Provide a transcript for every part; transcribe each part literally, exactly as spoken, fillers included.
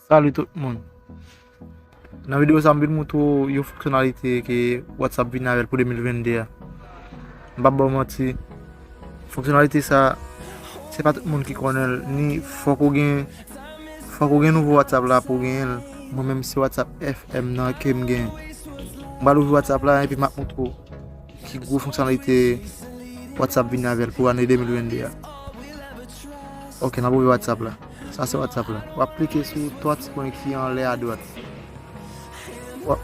Salut tout moun. Nan videyo sa, m vin moutre w yon fonksyonalite ke WhatsApp vin avè l pou de mil vennde a. M p ap ba w manti, fonksyonalite sa, se pa tout moun ki konnen l, ni fòk ou gen, fòk ou gen nouvo WhatsApp la pou w genyen l. Mwen menm, se WhatsApp F M nan ke m genyen. M pral ouvri WhatsApp la epi m ap moutre w ki gwo fonksyonalite WhatsApp vin avè l pou ane de mil vennde a. Ok, n ap ouvri WhatsApp la. Sa se WhatsApp la. W ap klike sou twa ti pwen ki anlè adwat. W ap,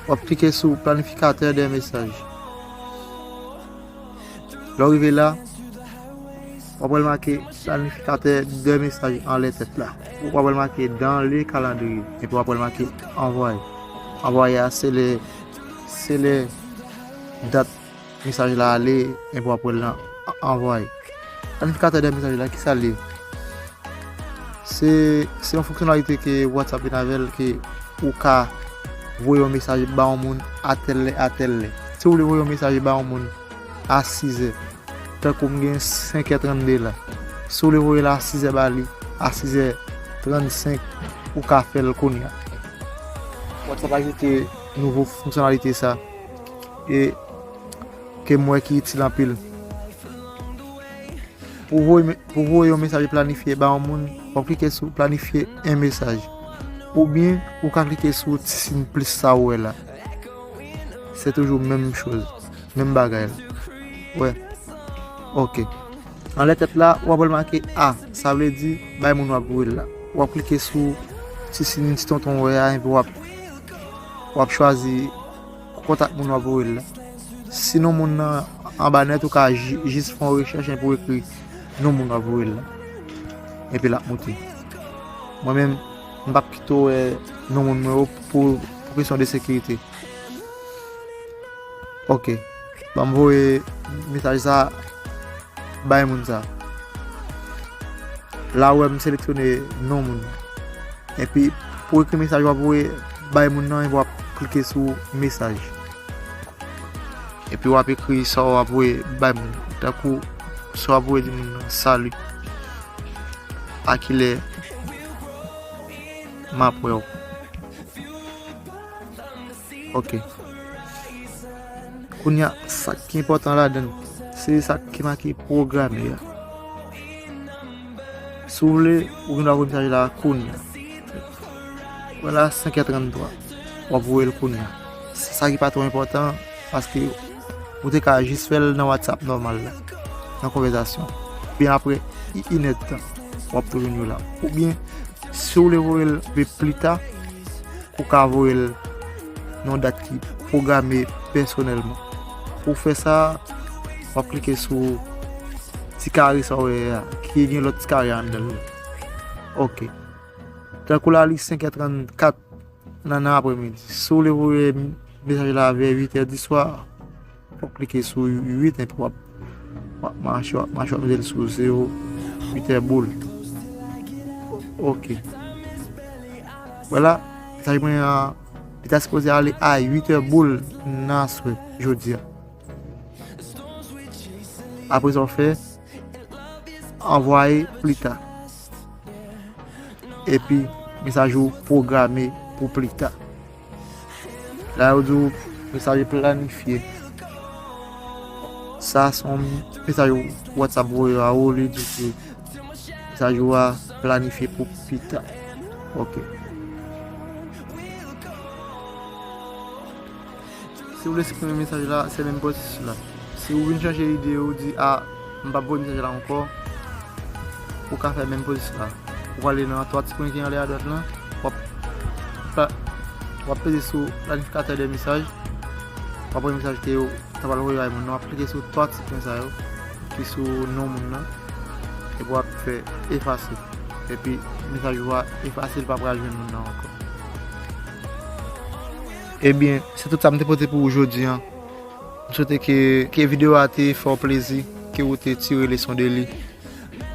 w ap klike sou planifikatè de mesaj. Lè w rive la, w ap wè l make planifikatè de mesaj anlè tèt la. W ap wè l make dans le calendrier. Epi w ap wè l make anvwaye. Anvwaye a, se lè, se lè dat mesaj la ale, epi w ap wè l nan anvwaye. Planifikatè de mesaj la, kisa l ye? Se, se yon fonksyonalite ke WhatsApp vin avè l, ke ou ka voye yon mesaj ba yon moun a tèl lè, a tèl lè. Si w vle voye yon mesaj ba yon moun a sizè, tankou m gen senkè trannde la, si w vle voye l a sizè ba li, a sizè trannsenk, ou ka fè l kounye a. WhatsApp ajoute nouvo fonksyonalite sa, e ke m wè ki itil anpil. Pou voye, pou voye yon mesaj planifye ba yon moun, w ap klike sou planifye en mesaj. Oubyen, ou ka klike sou ti siy plis sa ou wè la. Se toujou menm choz, menm bagay la. Wè. Ok. Anlè tèt la, w ap wè l make A. Sa vle di, bay moun w ap voye l la. W ap klike sou ti siy ti tonton w wè a, epi w ap, w ap chwazi kontak moun w ap voye l la. Si non moun nan anba nèt, ou ka ji-, jis fè yon rechèch epi w ekri non moun w ap voye l la. Epi l ap moute. Mwen menm, m p ap kite w wè non moun mwen yo pou, pou kesyon de sekirite. Ok. Ban m voye mesaj sa bay moun sa. La ou wè m seleksyone non moun nan. Epi pou ekri mesaj w ap voye bay moun nan, epi w ap klike sou mesaj. Epi w ap ekri sa w ap voye bay moun nan. Tankou sa w ap voye di moun nan, "Salut. A kilè m ap wè w?" Ok. Kounye a, sa ki enpòtan ladan l, se sa ki make pwograme a. Si w vle, ou gen dwa voye mesaj la kounye a. Wè la, senkè tranntwa. W ap voye l kounye a. Sa ki pa twò enpòtan, paske ou te ka jis fè l nan WhatsApp nòmal la, nan konvèsasyon. Oubyen apre inèdtan, w ap tou jwenn yo la. Oubyen, si w vle voye l pli ta, ou ka voye l nan yon dat ki pwograme pèsonèlman. Pou w fè sa, w ap klike sou ti kare sa w wè a, ki gen lòt ti kare anndan l. Ok. Tankou la, li senkè trannkat nan, nan aprèmidi. Si w vle voye mesaj la vè uitè di swa, w ap klike sou uit epi w ap, w ap mache, w ap mache, w ap mete l sou zewo, uitè boul. Ok. Vwala, mesaj mwen an, li ta sipoze ale a uitè boul nan aswè, jodi a. Apre sa w fè, anvwaye pli ta. Epi, mesaj ou pwograme pou pli ta. La, yo di w mesaj planifye. Sa se yon mesaj WhatsApp voye a ou, li di ke mesaj ou a planifye pou pita. Ok. Si w vle siprime mesaj la, se menm pwosesis la. Si w vin chanje ide, ou di, "A, m p ap voye mesaj la ankò," ou ka fè menm pwosesis la. Ou prale nan twa ti pwen ki anlè adwat lan, w ap, w ap peze sou planifikatè de mesaj. W ap wè mesaj ke w ta pral voye bay moun nan, w ap klike sou twa ti pwen sa yo ki sou non moun nan, epi w ap fè efase. Epi mesaj ou a efase, li pa pral jwenn moun nan ankò. Ebyen, se tout sa m te pote pou ou jodi a. M swete ke, ke videyo a te fè w plezi, ke ou te tire leson de li.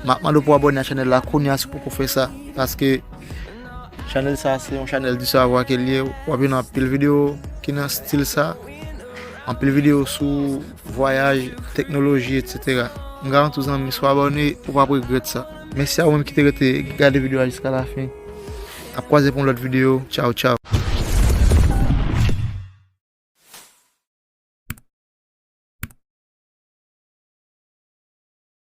M ap mande w pou w abòne a chanèl la kounye a si w poko fè sa, paske chanèl sa se yon chanèl di savwa ke l ye. W ap jwenn anpil videyo ki nan stil sa, anpil videyo sou vwayaj, teknoloji, etsetera. M garanti w zanmi, si w abòne, ou p ap regrèt sa. Mèsi a ou menm ki te rete gade videyo a jiska lafen. N ap kwaze pou yon lòt videyo. Tchaw, tchaw.